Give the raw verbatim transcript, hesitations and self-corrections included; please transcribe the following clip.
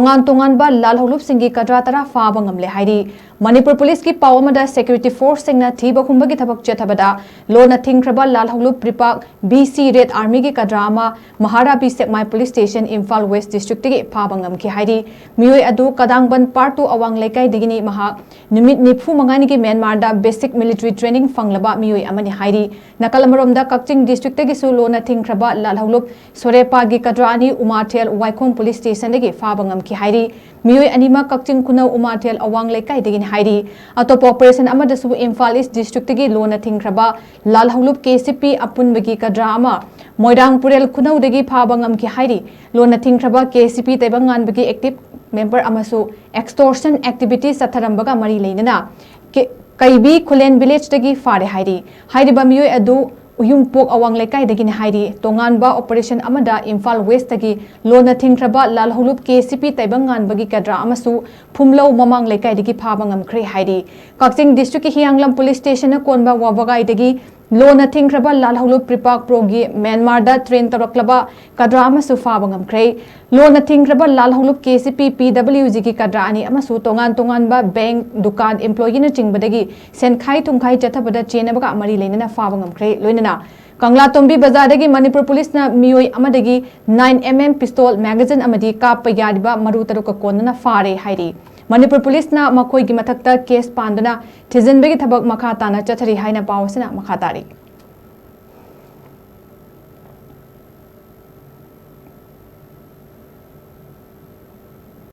ꯇꯣꯉꯥꯟ ꯇꯣꯉꯥꯟꯕ ꯂꯥꯜꯍꯧꯂꯨꯞꯁꯤꯡꯒꯤ ꯀꯗ꯭ꯔꯥ ꯇꯔꯥ ꯐꯥꯕ ꯉꯝꯂꯦ ꯍꯥꯏꯔꯤ꯫ ꯃꯅꯤꯄꯨꯔ ꯄꯨꯂꯤꯁꯀꯤ ꯄꯥꯎ ꯑꯃꯗ, ꯁꯦꯀ꯭ꯌꯨꯔꯤꯇꯤ ꯐꯣꯔꯁꯁꯤꯡꯅ ꯊꯤꯕ ꯍꯨꯝꯕꯒꯤ ꯊꯕꯛ ꯆꯠꯊꯕꯗ ꯂꯣꯟꯅ ꯊꯤꯡꯈ꯭ꯔꯕ ꯂꯥꯜꯍꯧꯂꯨꯞ ꯄ꯭ꯔꯤꯄꯥꯛ ꯕꯤ ꯁꯤ ꯔꯦꯗ ꯑꯥꯔꯃꯤꯒꯤ ꯀꯗ꯭ꯔꯥ ꯑꯃ ꯃꯍꯥꯔꯥꯕꯤ ꯁꯦꯛꯃꯥꯏ ꯄꯨꯂꯤꯁ ꯁ꯭ꯇꯦꯁꯟ, ꯏꯝꯐꯥꯜ ꯋꯦꯁ ꯗꯤꯁꯇ꯭ꯔꯤꯛꯇꯒꯤ ꯐꯥꯕ ꯉꯝꯈꯤ ꯍꯥꯏꯔꯤ꯫ ꯃꯤꯑꯣꯏ ꯑꯗꯨ ꯀꯗꯥꯡꯕꯟ ꯄꯥꯔꯠ ꯇꯨ ꯑꯋꯥꯡ ꯂꯩꯀꯥꯏꯗꯒꯤꯅꯤ꯫ ꯃꯍꯥꯛ ꯅꯨꯃꯤꯠ ꯅꯤꯐꯨ ꯃꯉꯥꯅꯤꯒꯤ ꯃ꯭ꯌꯥꯟꯃꯥꯔꯗ ꯕꯦꯁꯤꯛ ꯃꯤꯂꯤꯇꯔꯤ ꯇ꯭ꯔꯦꯅꯤꯡ ꯐꯪꯂꯕ ꯃꯤꯑꯣꯏ ꯑꯃꯅꯤ ꯍꯥꯏꯔꯤ꯫ ꯅꯥꯀꯜ ꯑꯃꯔꯣꯝꯗ, ꯀꯛꯆꯤꯡ ꯗꯤꯁꯇ꯭ꯔꯤꯛꯇꯒꯤꯁꯨ ꯂꯣꯟꯅ ꯊꯤꯡꯈ꯭ꯔꯕ ꯂꯥꯜꯍꯧꯂꯨꯞ ꯁꯣꯔꯦꯄꯥꯒꯤ ꯀꯗ꯭ꯔꯥ ꯑꯅꯤ ꯎꯃꯥꯊꯦꯜ ꯋꯥꯏꯈꯣꯡ ꯄꯨꯂꯤꯁ ꯁ꯭ꯇꯦꯁꯟꯗꯒꯤ ꯐꯥꯕ ꯉꯝꯈꯤ ꯍꯥꯏꯔꯤ꯫ ꯃꯤꯑꯣꯏ ꯑꯅꯤꯃꯛ ꯀꯛꯆꯤꯡ ꯈꯨꯅꯧ ꯎꯃꯥꯊꯦꯜ ꯑꯋꯥꯡ ꯂꯩꯀꯥꯏꯗꯒꯤꯅꯤ ꯍꯥꯏꯔꯤ꯫ ꯑꯇꯣꯞꯄ ꯑꯣꯄꯔꯦꯁꯟ ꯑꯃꯗꯁꯨ ꯏꯝꯐꯥꯜ ꯏꯁ ꯗꯤꯁꯇ꯭ꯔꯤꯛꯇꯒꯤ ꯂꯣꯟꯅ ꯊꯤꯡꯈ꯭ꯔꯕ ꯂꯥꯜꯍꯧꯂꯨꯞ ꯀꯦ ꯁꯤ ꯄꯤ ꯑꯄꯨꯟꯕꯒꯤ ꯀꯗ꯭ꯔꯥ ꯑꯃ ꯃꯣꯏꯔꯥꯡ ꯄꯨꯔꯦꯜ ꯈꯨꯅꯧꯗꯒꯤ ꯐꯥꯕ ꯉꯝꯈꯤ ꯍꯥꯏꯔꯤ꯫ ꯂꯣꯟꯅ ꯊꯤꯡꯈ꯭ꯔꯕ ꯀꯦ ꯁꯤ ꯄꯤ ꯇꯥꯏꯕꯪꯉꯥꯟꯕꯒꯤ ꯑꯦꯛꯇꯤꯚ ꯃꯦꯝꯕꯔ ꯑꯃꯁꯨ ꯑꯦꯛꯁꯇꯣꯔꯁꯟ ꯑꯦꯛꯇꯤꯚꯤꯇꯤ ꯆꯠꯊꯔꯝꯕꯒ ꯃꯔꯤ ꯂꯩꯅꯅ ꯀꯦ-, ꯀꯩꯕꯤ ꯈꯨꯂꯦꯟ ꯚꯤꯂꯦꯖꯇꯒꯤ ꯐꯥꯔꯦ ꯍꯥꯏꯔꯤ꯫ ꯍꯥꯏꯔꯤꯕ ꯃꯤꯑꯣꯏ ꯑꯗꯨ ꯎꯌꯨꯝꯄꯣꯛ ꯑꯋꯥꯡ ꯂꯩꯀꯥꯏꯗꯒꯤꯅꯤ ꯍꯥꯏꯔꯤ꯫ ꯇꯣꯉꯥꯟꯕ ꯑꯣꯄꯔꯦꯁꯟ ꯑꯃꯗ ꯏꯝꯐꯥꯜ ꯋꯦꯁꯇꯒꯤ ꯂꯣꯟꯅ ꯊꯤꯡꯈ꯭ꯔꯕ ꯂꯥꯜꯍꯧꯂꯨꯞ ꯀꯦ ꯁꯤ ꯄꯤ ꯇꯥꯏꯕꯪꯉꯥꯟꯕꯒꯤ ꯀꯗ꯭ꯔꯥ ꯑꯃꯁꯨ ꯐꯨꯝꯂꯧ ꯃꯃꯥꯡ ꯂꯩꯀꯥꯏꯗꯒꯤ ꯐꯥꯕ ꯉꯝꯈ꯭ꯔꯦ ꯍꯥꯏꯔꯤ꯫ ꯀꯛꯆꯤꯡ ꯗꯤꯁꯇ꯭ꯔꯤꯛꯀꯤ ꯍꯤꯌꯥꯡꯂꯝ ꯄꯨꯂꯤꯁ ꯁ꯭ꯇꯦꯁꯟꯅ ꯀꯣꯟꯕ ꯋꯥꯕꯒꯥꯏꯗꯒꯤ ꯂꯣꯟꯅ ꯊꯤꯡꯈ꯭ꯔꯕ ꯂꯥꯜꯍꯧꯂꯨꯞ ꯄ꯭ꯔꯤꯄꯥꯛ ꯄ꯭ꯔꯣꯒꯤ ꯃ꯭ꯌꯥꯟꯃꯥꯔꯗ ꯇ꯭ꯔꯦꯟ ꯇꯧꯔꯛꯂꯕ ꯀꯗ꯭ꯔꯥ ꯑꯃꯁꯨ ꯐꯥꯕ ꯉꯝꯈ꯭ꯔꯦ꯫ ꯂꯣꯟꯅ ꯊꯤꯡꯈ꯭ꯔꯕ ꯂꯥꯜꯍꯧꯂꯨꯞ ꯀꯦ ꯁꯤ ꯄꯤ, ꯄꯤ ꯗꯕ꯭ꯂꯤꯎ ꯖꯤꯒꯤ ꯀꯗ꯭ꯔꯥ ꯑꯅꯤ ꯑꯃꯁꯨ ꯇꯣꯉꯥꯟ ꯇꯣꯉꯥꯟꯕ ꯕꯦꯡꯛ, ꯗꯨꯀꯥꯟ ꯏꯝꯄ꯭ꯂꯣꯌꯤꯅꯆꯤꯡꯕꯗꯒꯤ ꯁꯦꯟꯈꯥꯏ ꯊꯨꯝꯈꯥꯏ ꯆꯠꯊꯕꯗ ꯆꯦꯟꯅꯕꯒ ꯃꯔꯤ ꯂꯩꯅꯅ ꯐꯥꯕ ꯉꯝꯈ꯭ꯔꯦ꯫ ꯂꯣꯏꯅꯅ ꯀꯪꯂꯥꯇꯣꯝꯕꯤ ꯕꯖꯥꯔꯗꯒꯤ ꯃꯅꯤꯄꯨꯔ ꯄꯨꯂꯤꯁꯅ ꯃꯤꯑꯣꯏ ꯑꯃꯗꯒꯤ nine M M pistol magazine ꯑꯃꯗꯤ ꯀꯥꯞꯄ ꯌꯥꯔꯤꯕ ꯃꯔꯨ ꯇꯔꯨꯛꯀ ꯀꯣꯟꯅꯅ ꯐꯥꯔꯦ ꯍꯥꯏꯔꯤ꯫ ꯃꯅꯤꯄꯨꯔ ꯄꯨꯂꯤꯁꯅ ꯃꯈꯣꯏꯒꯤ ꯃꯊꯛꯇ ꯀꯦꯁ ꯄꯥꯟꯗꯨꯅ ꯊꯤꯖꯤꯟꯕꯒꯤ ꯊꯕꯛ ꯃꯈꯥ ꯇꯥꯅ ꯆꯠꯊꯔꯤ ꯍꯥꯏꯅ ꯄꯥꯎ ꯑꯁꯤꯅ ꯃꯈꯥ ꯇꯥꯔꯤ꯫